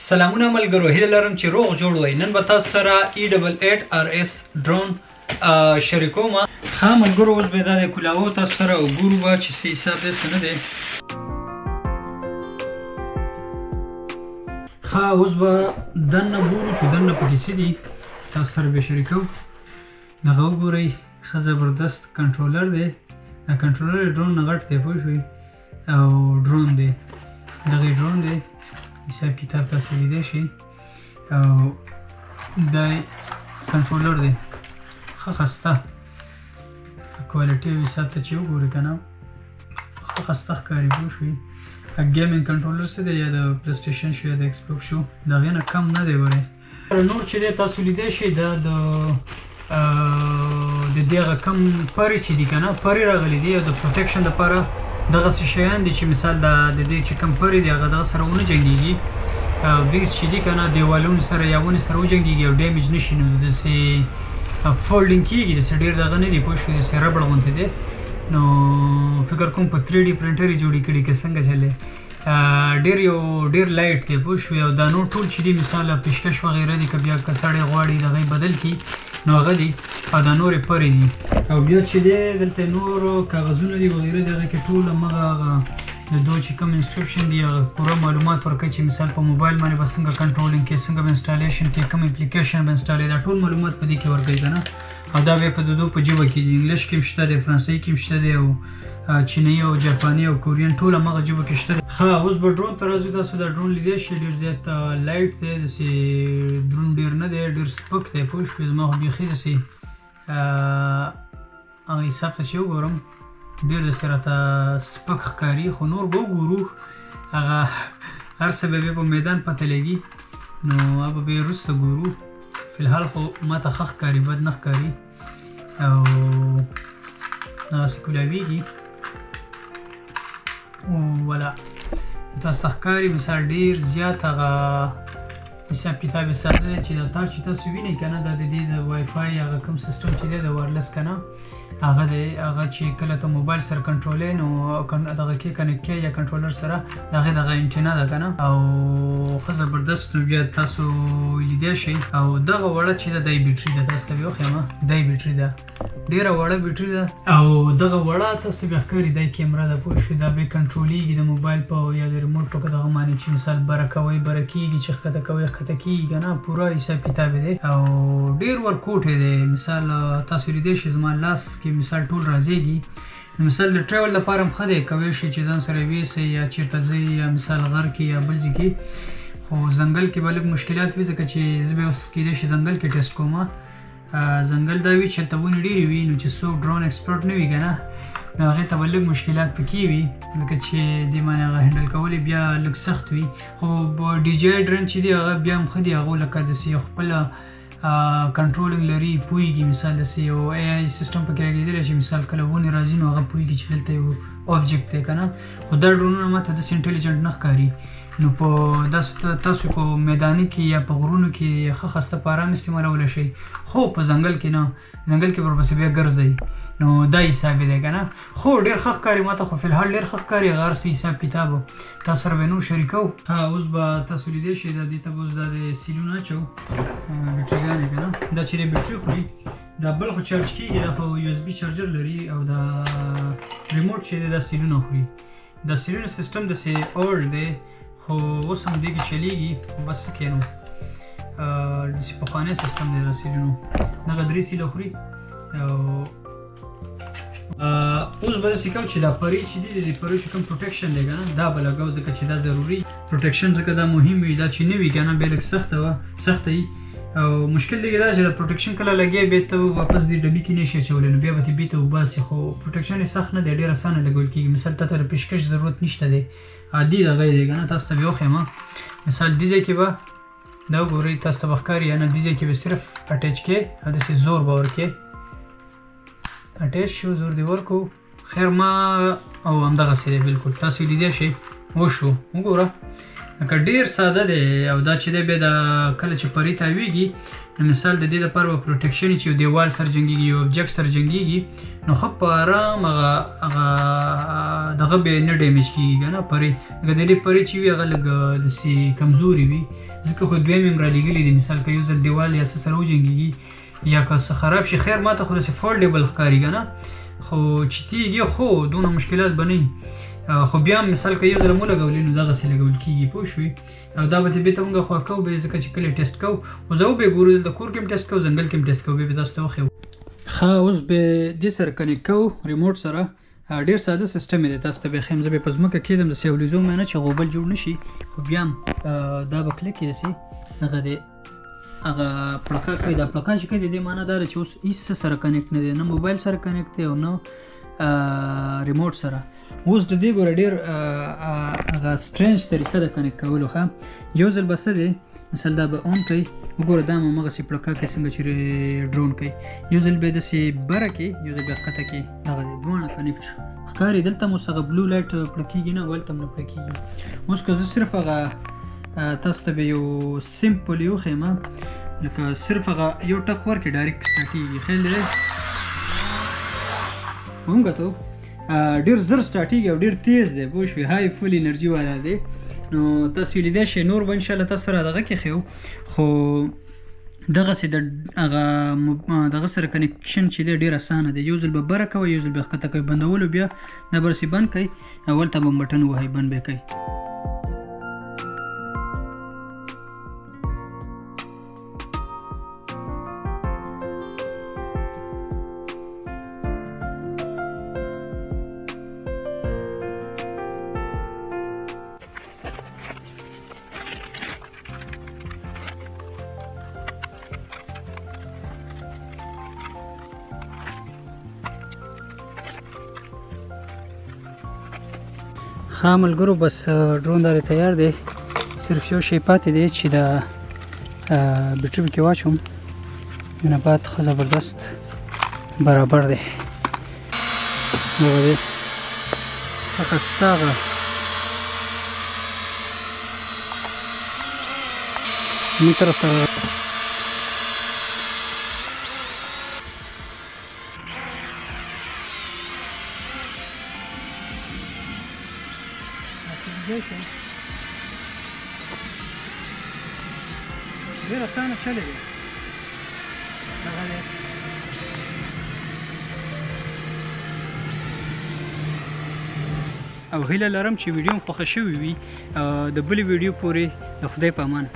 سلامونه ملګرو، هیله لرم چې روغ جوړ وئ. نن به تاسو سره E88RS ډرون شریکوم. ښه ملګرو، اوس به دا د کولاو تاسو سره وګورو به چې څه حساب دی څه نه دی. ښه، اوس به دننه ګورو چې دننه پکې څه دي، تاسو سره به شریکوم. دغه وګورئ، ښه زبردست کنټرولر دی. دا کنټرولر ډرون نه غټ دی، پوه شوئ، او ډرون دی، دغه ډرون دی. حساب کتاب تاسو لیدی شئ. او دا کنټرولر دی، ښه خسته quality او حساب ته چې وګورئ که نه، ښه خسته ښکاري، پوه شوئ. gaming کنټرولر څه دی، یا د PlayStation شو یا د Xbox شو، د هغې نه کم نه دی. ګورئ نور چې دی تاسو لیدی شئ، دا د دې هغه کم پرې چې دي که نه، پرې راغلي دي، او د protection دپاره دغسې شیان دي چې مثال د دې چې کوم پرې دی هغه دغه سره ونه جنګېږي. وینګز چې دي که نه، دیوالونو سره یا ونې سره وجنګېږي او damage نه شي، نو داسې folding کېږي، داسې ډېر دغه نه دی، پوه شوې، داسې ربړ غوندې دی. نو فکر کوم په 3D printer یې جوړې کړي که څنګه چلې. ډېر یو ډېر light دی، پوه شوې. او دا نور ټول چې دي مثال پیشکش وغیره دي، که بیا که سړی غواړي دغه یې بدل کړي نو هغه دي، او دا نورې پرې دي. او بیا چې دی دلته نور کاغذونه دي وغیره دي، هغه کې ټول همغه هغه د دوی چې کوم instruction دي هغه پوره معلومات ورکوي چې مثال په موبایل باندې به څنګه controlling کې، څنګه به installation کې، کوم اپلیکیشن به install، دا ټول معلومات په دې کې ورکوي که نه. او دا بیا په دوی په ژبه کې دي، English کې هم شته دی، فرانسوي کې هم شته دی، او چینایي او جاپاني او Korean ټول همغه ژبه کې شته دی. ښه، اوس به ډرون ته راځو. تاسو دا ډرون لیدی شئ، ډېر زیات light دی، داسې ډرون ډېر نه دی، ډېر سپک دی، پوه شوې. زما خو بیخي داسې هغه حساب ته چې وګورم ډېر داسې راته سپک ښکاري، خو نور به وګورو، هغه هر څه به بیا په میدان پته لګي، نو هغه به بیا وروسته ګورو. فی الحال خو ما ته ښه ښکاري، بد نه ښکاري، او دغسې کولاویږي ولا تاسو ته ښکاري. مثال ډېر زیات هغه حساب کتاب یې ساده دی چې دا تار چې تاسو وینئ که نه، دا د دې د وای فای هغه کوم سیستم چې دی د wireless که نه هغه دی، هغه چې کله ته موبایل سره کنټرولې نو دغه کې connect کوې یا کنټرولر سره، د هغې دغه انټینا ده که نه، او ښه زبردست. نو بیا تاسو لیدی شئ. او دغه وړه چې ده دا یې بیټري ده، تاسو ته بیا وښیم، دا یې بیټري ده، ډېره وړه بیټري ده. او دغه وړه تاسو بیا ښکاري دا یې کیمره ده، پوه شوې. دا بیا کنټرولېږي د موبایل په یا د ریموټ په دغه باندې چې مثال بره کوئ بره کېږي، چې ښکته کوئ ښکته کېږي که نه، پوره حساب کتاب یې دی. او ډېر ورکوټی دی، مثال تاسو لیدی شئ زما لاس کې مثال ټول راځېږي. نو مثال د travel لپاره هم ښه دی، کوی شئ چې ځان سره ویسئ یا چېرته ځئ، یا مثال غر کې یا بل ځای کې. خو ځنګل کې به لږ مشکلات وي، ځکه چې زه به اوس کېدای شي ځنګل کې ټیسټ کوم. ځنګل دا وي چې هلته ونې ډېرې وي، نو چې څوک ډرون expert نه وي که نه، نو هغې ته به لږ مشکلات پکې وي، ځکه چې دې باندې هغه handle کول یې بیا لږ سخت وي. خو DJI ډرون چې دی هغه بیا هم ښه دی، هغو لکه داسې یو خپله controlling لري، پوهېږي. مثال داسې یو AI سیستم پکې لګېدلی چې مثال کله ونې راځي نو هغه پوهېږي چې دلته یو object دی که نه. خو دا ډرونونه ما ته داسې intelligent نه ښکاري، نو په داسې تاسو په میداني کې یا په غرونو کې ښه خسته په ارام استعمالولی شئ، خو په ځنګل کې نه، ځنګل کې ورپسې بیا ګرځئ، نو دا حساب یې دی که نه. خو ډېر ښه ښکاري، ما ته خو فی الحال ډېر ښه ښکاري. هغه هر څه حساب کتاب تاسو سره به نور شریکوو. ها، اوس به تاسو لیدی شئ دا دې ته به اوس دا د سیلونه اچوو، بیټریګانې که نه، دا چې د بیټري خوري، دا بل خو چارج کېږي، دا خو USB charger لري، او دا ریموټ چې دی دا سیلونه خوري. دا سیلونو سیستم داسې old دی، خو اوس هم دې کې چلیږي، بس څه کوې نو، داسې پخوانی سیستم دی دا سیلونو، دغه درې سیله خوري. او اوس به داسې کوو چې دا پرې چې دي، د دې پرې چې کوم protection دی که نه، دا به لګوو، ځکه چې دا ضروري protection، ځکه دا مهم وي، دا چې نه وي که نه بیا لږ سخته وه، سخته وي. او مشکل دی دا چې دا protection کله لګې بیا ته واپس دې ډبي کې نه شي اچولی، نو بیا به ترې بیرته وباسې. خو protection یې سخت نه دی، ډېر اسانه لګول کېږي. مثال تا ته د پیشکش ضرورت نشته دی، عادي دغه یې دی که نه. تاسو ته بیا وښیم، مثال دې ځای کې به دا وګورئ، تاسو ته به ښکاري یا نه، دې ځای کې به صرف attach کې او داسې زور به ورکې، attach شو، زور دې ورکړو، خیر ما او همدغسې دی بالکل، تاسو یې لیدی شئ. وشو، وګوره لکه ډېر ساده دی. او دا چې دی بیا دا کله چې پرې تاویږي نو مثال د دې لپاره به protection چې یو دیوال سره جنګېږي، یو object سره جنګېږي، نو ښه په ارام هغه هغه دغه به نه damage کېږي که نه پرې. لکه د دې پرې چې وي هغه لږ داسې کمزوري وي، ځکه خو دویم یې هم رالیږلي دي. مثال که یو ځل دیوال یا څه سره وجنګېږي یا که څه خراب شي، خیر ما ته خو داسې foldable ښکاري که نه، خو چې تیږي خو دونه مشکلات به نه وي. خو بیا هم مثال که یو ځل مو لګولې نو دغسې لګول کېږي، پوه شوې؟ او دا به بېرته موږ خوا کوو به یې، ځکه چې کله test کوو خو زه وبه یې ګورو، دلته کور کې هم test کوو، ځنګل کې هم test کوو، بیا به تاسو ته وښیو. ښه اوس به دې سره connect کوو remote سره. ډېر ساده سیستم یې دی، تاسو ته به ښیم. زه به په ځمکه کښېږدم، داسې اولیزو مې نه چې غوبل جوړ نه شي، خو بیا هم دا به کلک کړي داسې دغه دی هغه پړکا کوي. دا پړکا چې کوي د دې معنا دا ده چې اوس هېڅ څه سره connect نه دی، نه موبایل سره connect دی او نه remote سره. اوس د دې ګوره ډېر هغه strange طریقه ده connect کولو. ښه یو ځل به څه دی، مثال دا به on کوي، وګوره دا هم هماغسې پړکا کوي څنګه چې ډرون کوي. یو ځل به یې داسې بره کړي، یو ځل به یې ښکته کړي، دغه دی دواړه connect شو. ښکاري دلته هم اوس هغه blue light پړکېږي نه، هلته هم نه پړکېږي. اوس که زه صرف هغه تاسو ته به یو simple یې وښیم، لکه صرف هغه یو ټک ورکړي direct سټارټېږي. خیال دی هم کتو ډېر زر سټارټېږي او ډېر تیز دی، پوه شوې؟ high full energy والا دی. نو تاسو یې لیدی شئ. نور به انشاءالله تاسو سره دغه کې ښیو، خو دغسې د هغه دغه سره connection چې دی ډېر اسانه دی. یو ځل به بره کوئ، یو ځل به ښکته کوئ، بندولو بیا دا به داسې بند کړئ، اول ته به بټن ووهئ، بند به یې کړئ. ښه ملګرو، بس ډرون دارې تیار دی، صرف یو شی پاتې دی چې دا بیټري پکې واچوم، نه بعد ښه زبردست برابر دی. دغه دی ښه ښایسته هغه موږ طرف ته ډېر اسانه چلی دی. دغه دی او هیله لرم چې ویډیو مو خوښه شوې وي. د بلې ویډیو پورې د خدای په امان.